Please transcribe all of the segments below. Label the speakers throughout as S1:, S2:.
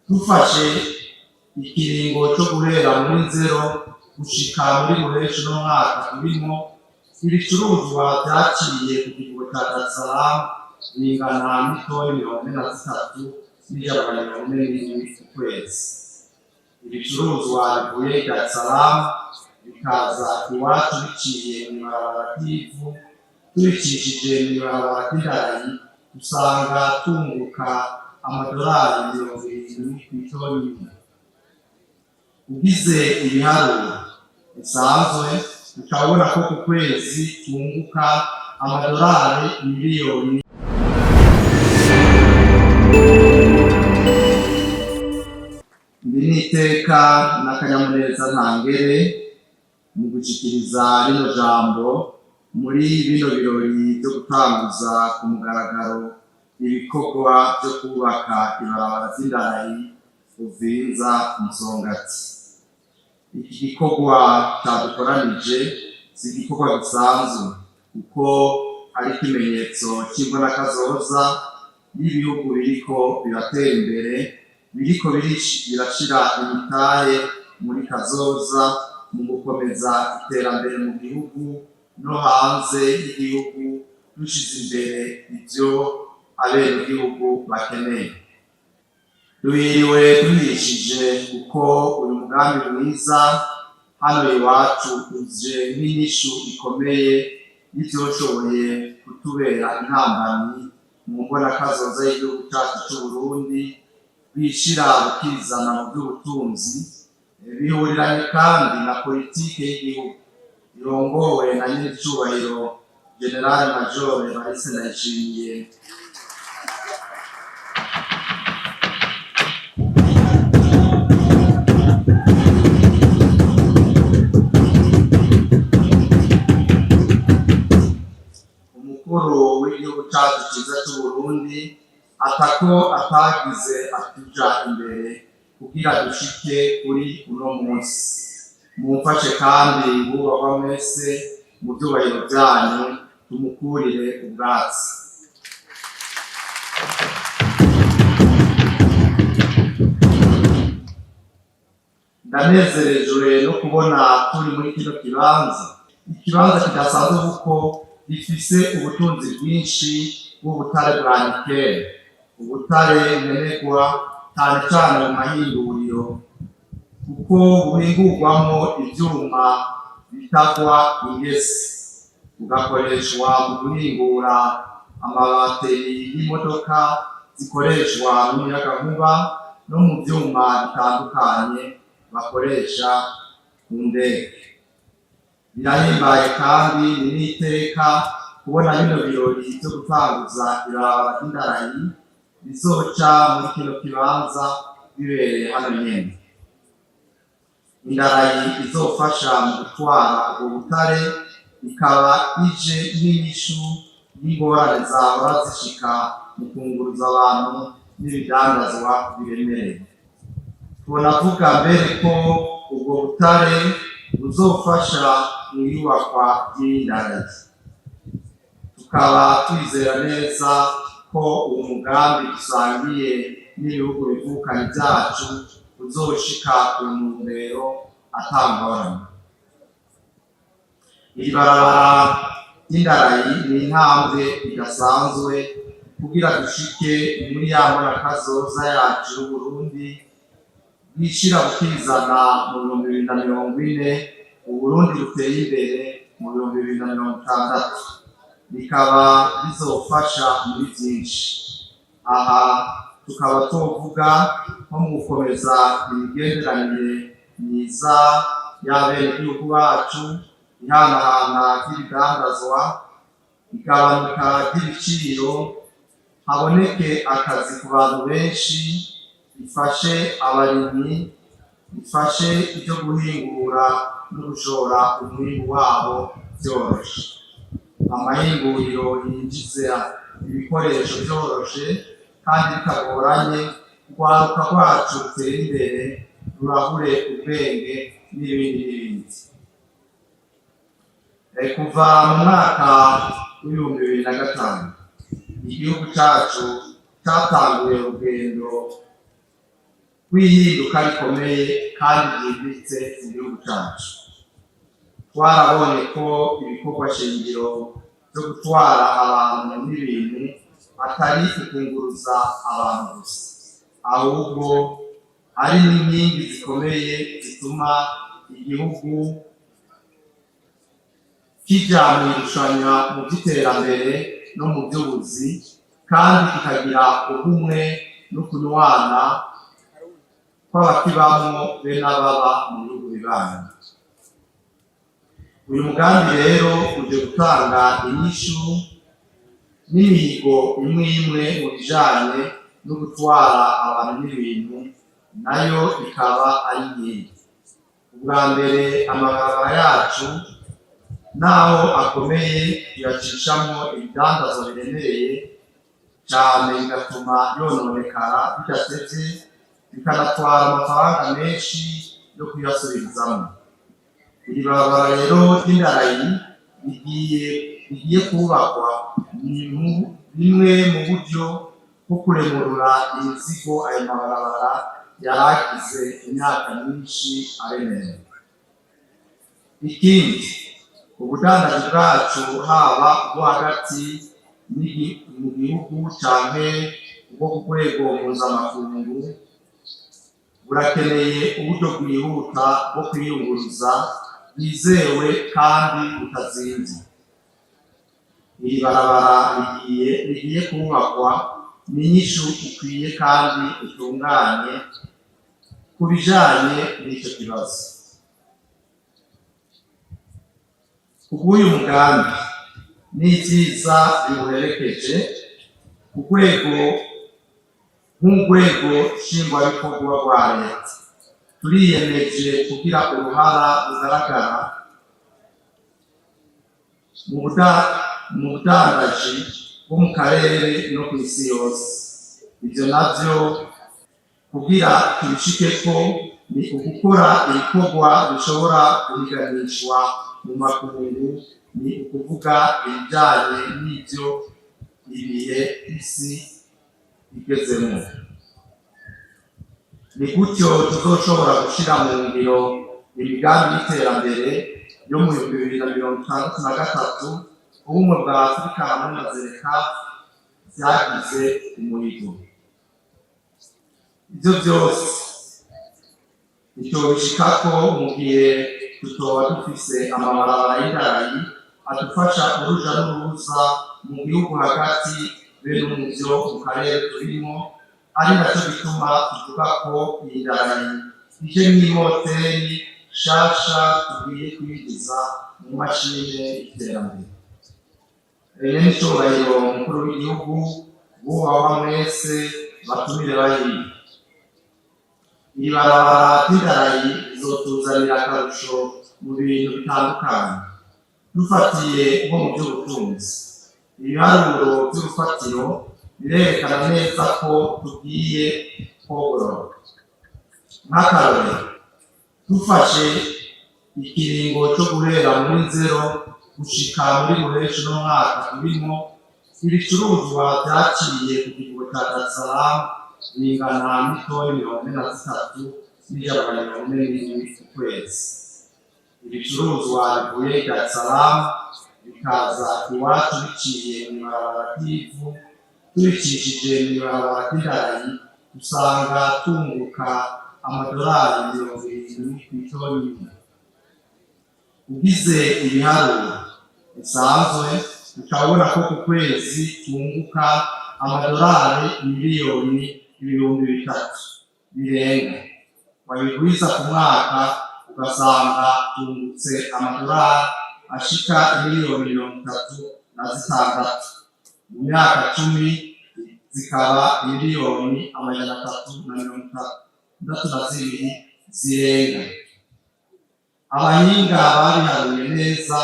S1: Dufashe ikiringo cyo guhera muri Nzero gushika muri Ruheshi no mwaka turimo, ibicuruzwa vyaciye ku kivuko ca Dar es Salaam bingana n'itoni 43,147 ku kwezi. Ibicuruzwa bivuye i Dar es Salaam bikaza iwacu biciye mw'ibarabara ry'ivu, tubicishije mw'ibarabara ry'indarayi, usanga tunguka amadorari 70 kw'itoni imwe. Ugize ibiharuro bisanzwe, ukabona ko ku kwezi tunguka amadorari miliyoni. Ndi n'iteka n'akanyamuneza ntangere mu gushikiriza rino jambo muri bino birori byo gutanguza ku mugaragaro ibikorwa byo kubaka ibarabara ry'indarayi Uvinza Musongati. Iki gikorwa cyadukoranije si igikorwa gisanzwe, kuko ari ikimenyetso cy'imbonakazoza y'ibihugu biriko biratera imbere, biriko birashira imitahe muri kazoza mu gukomeza iterambere mu gihugu no hanze y'igihugu, dushize imbere ivyo abenegihugu bakeneye. Duhiriwe duhishije kuko uyu mugambi mwiza hano iwacu uje nk'inyishu ikomeye y'ivyoshoboye kutubera intambamyi mu mbonakazoza y'igihugu cacu c'Uburundi bwishira bukizana mu vy'ubutunzi. Bihuriranye kandi na politike y'igihugu irongowe na nyiricubahiro General Major Evariste Ndayishimiye. Umukuru w'igihugu cacu ciza c'Uburundi atako atagize atuja imbere kugira dushike kuri uno munsi. Mumfashe kandi bubahwa mwese mu vyubahiro vyanyu tumukurire ubwatsi. Ndanezerejwe no kubona turi muri kino kibanza, ikibanza kidasanzwe kuko gifise ubutunzi bwinshi bw'ubutare bwa nickel, ubutare nkenerwa cyane cyane mu mahinguriro kuko buhingurwamo ivyuma bitagwa ingese, bugakoreshwa mu guhingura amabateri y'imodoka zikoreshwa n'umuyagankuba no mu vyuma bitandukanye bakoresha mu ndege. Birahimbaye kandi ni n'iteka kubona bino birori vyo gutanguza ibarabara ry'indarayi bizoca muri kino kibanza bibereye hano nyene. Indarayi izofasha mu gutwara ubwo butare ikaba ije nk'inyishu y'ingorane zahora zishika mu kunguruza abantu n'ibidandazwa biremereye. Twonavuga mbere ko ubwo butare buzofasha mu iyubakwa ry'indarayi. Tukaba twizera neza ko uwo mugambi dusangiye n'ibihugu bivukanye byacu uzoshika ku ntumbero ata ngorane. Iri barabara ry'indarayi ni intambwe idasanzwe kugira dushike muri ya mbonakazoza yacu y'Uburundi bwishira bukizana mu 2040, Uburundi buteye imbere mu 2060. Bikaba bizofasha muri byinshi. Aha tukaba tuvuga nko mu gukomeza imigenderanire myiza y'abenegihugu bacu, ihanahana ry'ibidandazwa, igabanuka ry'ibiciro, haboneke akazi ku bantu benshi, ifashe abarimyi, ifashe ibyo guhingura no gushora umwimbu wabo vyoroshe, amahinguriro yinjiza ibikoresho vyoroshe kandi bitagoranye, urwaruka rwacu rutera imbere rurahure ubwenge, n'ibindi n'ibindi. Kuva mu mwaka w'2005 igihugu cacu catanguye urugendo rw'ihinduka rikomeye kandi ryimbitse mu gihugu cyacu. Twarabonye ko ibikorwa shingiro byo gutwara abantu n'ibintu atari ukunguruza abantu gusa, ahubwo ari n'inkingi zikomeye zituma igihugu kija mu irushanwa mu by'iterambere no mu by'ubuzi, kandi kikagira ubumwe no kunywana kw'abakibamwo be n'ababa mu bihugu bibanyi. Uyu mugambi rero uje gutanga inyishu n'imihigo imwe imwe mu bijanye no gutwara abantu n'ibintu, nayo ikaba ari nkeya. Ubwa mbere, amabarabara yacu naho akomeye tuyacishamo ibidandazwa biremereye cyane, bigatuma yononekara bidatevye, bikanatwara amafaranga menshi yo kuyasubirizamo. Iri barabara rero ry'indarayi rigiye kubakwa ni bimwe mu buryo bwo kuremurura imizigo ayo mabarabara yaragize imyaka myinshi aremereye. Ikindi, ubudandaji bwacu, haba ubwo hagati mu gihugu canke ubwo ku rwego mpuzamakungu, burakeneye uburyo bwihuta bwo kwiyunguruza, bwizewe kandi butazimvye. Iri barabara rigiye kubakwa ni inyishu ikwiye kandi itunganye ku bijanye n'ico kibazo. Kubw'uyu mugambi n'ivyiza biwuherekeje, ku rwego nk'urwego nshingwabikorwa rwa leta, turiyemeje kugira uruhara rugaragara mu budandaji bwo mu karere no ku isi yose. Ivyo navyo kugira tubishikeko ni ugukora ibikorwa bishobora guhiganishwa mu makungu, ni ukuvuga ibijanye n'ivyo ibihe isi igezemwo. Ni gutyo tuzoshobora gushira mu ngiro imigambi y'iterambere yo mu 2063 Ubumwe bwa Afurika hamwe na ZLECAf vyagize umuhigo. Ivyo vyose ntitwobishikako mu gihe tutoba dufise amabarabara y'indarayi adufasha uruja n'uruza mu gihugu hagati be no mu vyo mu karere turimo, ari naco gituma tuvuga ko iyi ndarayi ije nk'imoteri shasha tugiye kwinjiza mu mashine y'iterambere. Rero n'icubahiro umukuru w'igihugu, bubahwa mwese batumire bahiri, iri barabara ry'indarayi rizotuzanira akarusho mu bintu bitandukanye. Dufatiye nko mu by'ubutunzi, ibiharuro by'urufatiro birerekana neza ko tugiye kogorora. Nk'akarorero, dufashe ikiringo cyo guhera muri Nzero gushika muri Ruheshi no mwaka turimo, ibicuruzwa byaciye ku kivuko ca Dar es Salaam bingana n'itoni 43,147 ku kwezi. Ibicuruzwa bivuye i Dar es Salaam bikaza iwacu biciye mw'ibarabara ry'ivu, tubicishije mw'ibarabara ry'indarayi, usanga tunguka amadolari 70 ku itoni imwe. Ugize ibiharuro bisanzwe, ukabona ko ku kwezi tunguka amadolari miliyoni 3000 birenga. Wabigwiza ku mwaka, ugasanga tungutse amadolari ashika miliyoni 36. Mu myaka 10 zikaba miliyoni 362 zirenga. Abahinga babiharuye neza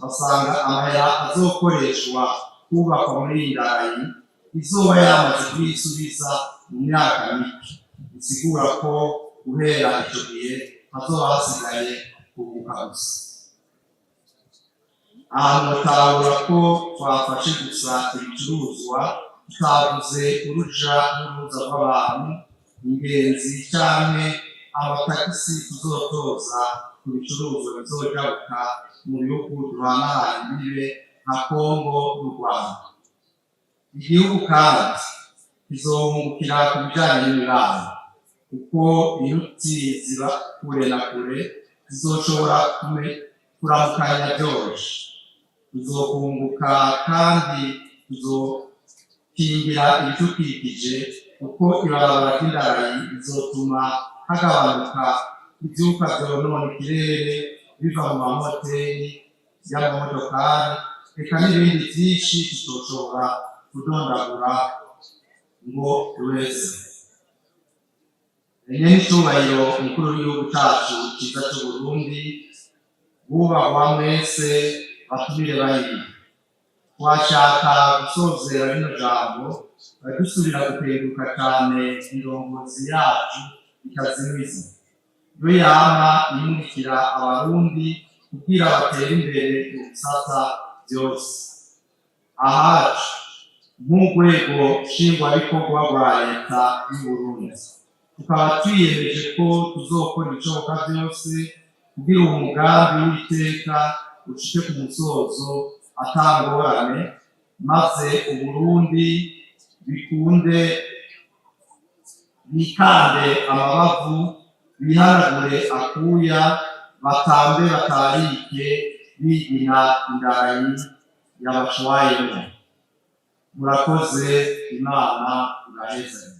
S1: basanga amahera azokoreshwa kubakwa muri iyi ndarayi izoba yamaze kuyisubiza mu myaka mike, bisigura ko guhera ico gihe hazoba hasigaye kunguka gusa. Ahantu batahura ko twafashe gusa ibicuruzwa, tutavuze uruja n'uruza rw'abantu, Ingenzi canke amatagisi tuzotoza ku bicuruzwa bizojabuka mu bihugu duhanahana imbibe nka Kongo n'u Rwanda. Igihugu kandi kizohungukira ku bijanye n'imibano, kuko inyuti ziba kure na kure zizoshobora kuramukanya vyoroshe. Tuzokunguka kandi tuzokingira ibidukikije, kuko ibarabara ry'indarayi rizotuma hagabanuka ivyuka vyonona ikirere biva mu mamoteri y'amamodokari, eka n'ibindi vyinshi tutoshobora kudondagura ngo duheze. Nyenicubahiro umukuru w'igihugu cacu ciza c'Uburundi, bubahwa mwese batumire bahiri, twashaka gusozera rino jambo dusubira gukenguruka cane indongozi yacu itazimiza, yo yama imurikira Abarundi kugira batere imbere mu bisata vyose. Ahacu nk'urwego nshingwabikorwa rwa Leta y'Uburundi, tukaba twiyemeje ko tuzokora ibishoboka vyose kugira uwo mugambi w'iteka ushike ku musozo ata ngorane, maze Uburundi bikunde bikande amabavu, bihanagure akuya, batambe batarike bigina indarayi yabashwayemo. Murakoze, Imana ibahezanye.